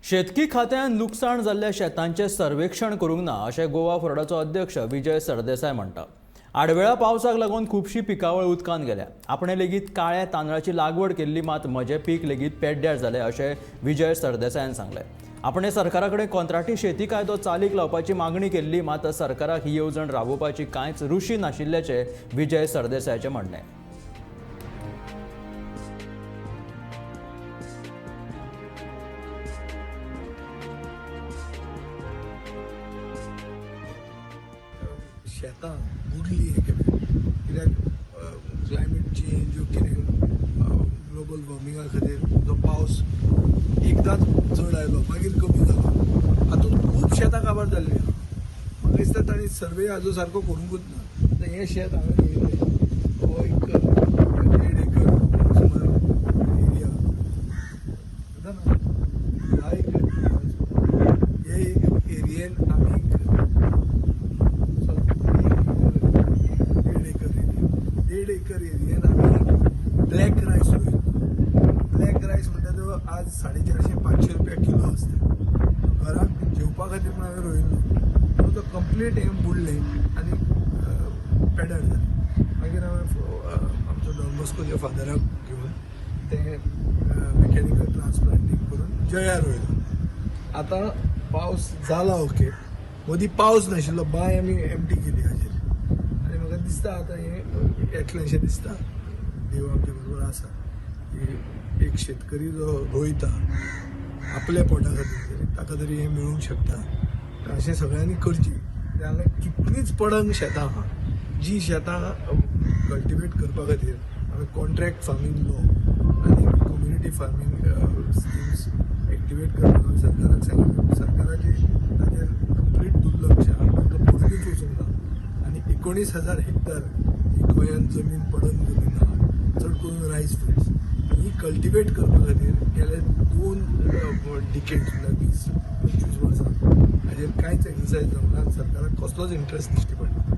शेतकी खात्यान लुकसाण जाल्ल्या शेतांचें सर्वेक्षण करूंक ना अशें गोवा फॉरवर्डाचो अध्यक्ष विजय सरदेसाय म्हणटा. आडवेळा पावसाक लागून खुबशी पिकावळ उदकांत गेल्या. आपणे लेगीत काळ्या तांदळाची लागवड केल्ली, मात म्हजें पीक लेगीत पेड्ड्यार जालें अशें विजय सरदेसायान सांगलें. आपणे सरकारा कडेन कंत्राटी शेती कायदो चालीक लावपाची मागणी केल्ली, मात सरकाराक ही येवजण राबोवपाची कांयच रुशी नाशिल्ल्याचें विजय सरदेसायाचें म्हणणें. शेतां बुडली एके कित्याक क्लायमेट चेंज कितें ग्लोबल वॉर्मिंगा खातीर जो पावस एकदांच चड आयलो मागीर कमी जालो, हातूंत खूब शेतां काबार जाल्लीं आहा. म्हाका दिसता तांणी सर्वे हाजो सारको करूंकूच ना. आतां हें शेत हांवें रोयलें, हो एक 1.5 एकर सुमार एरिया ना, 10 एकर हे एरियेन आमी 1.5 एकर एरिया, 1.5 एकर एरियेन आमी ब्लॅक रायस रोयलो. ब्लॅक रायस म्हणटा तो आज 450-500 रुपया किलो आसता. घराक जेवपा खातीर म्हण हांवें रोयल्लो, पूण तो कंप्लीट हें बुडलें आनी पेड्यार जालें. मागीर हांवें आमचो डॉन बॉस्कोच्या फादराक घेवन तें मेकॅनिकल ट्रान्सप्लांटींग करून जया रोयलो. आतां पावस जाला ओके, मदीं पावस नाशिल्लो, बांय आमी एमटी केली हाजेर आनी म्हाका दिसता आतां हें येतलें दिसता. देव आमचे बरोबर आसा की एक शेतकरी जो रोयता आपल्या पोटा खातीर ताका तरी हें मेळूंक शकता. अशें सगळ्यांनी करची. हांगा कितलींच पडंग शेतां आहा, जी शेतां कल्टिवेट करपा खातीर आमी कॉन्ट्रॅक्ट फार्मींग लॉ आनी कम्युनिटी फार्मींग स्किम्स एक्टिवेट करपाक सरकाराक सांगिल्लें. सरकाराचें ताचेर कंप्लीट दुर्लक्ष आहा, तांकां पडूनच वचूंक ना. आनी 19,000 हेक्टर ही गोंयांत जमीन पडंग जमीन आहा, चड करून रायस फिल्ड्स, ही कल्टिवेट करपा खातीर गेले 2 डिकेड्स म्हणल्यार 20-25 वर्सां हाजेर कांयच एक्सरसायज जावंक ना. सरकाराक कसलोच इंट्रस्ट दिश्टी पडना.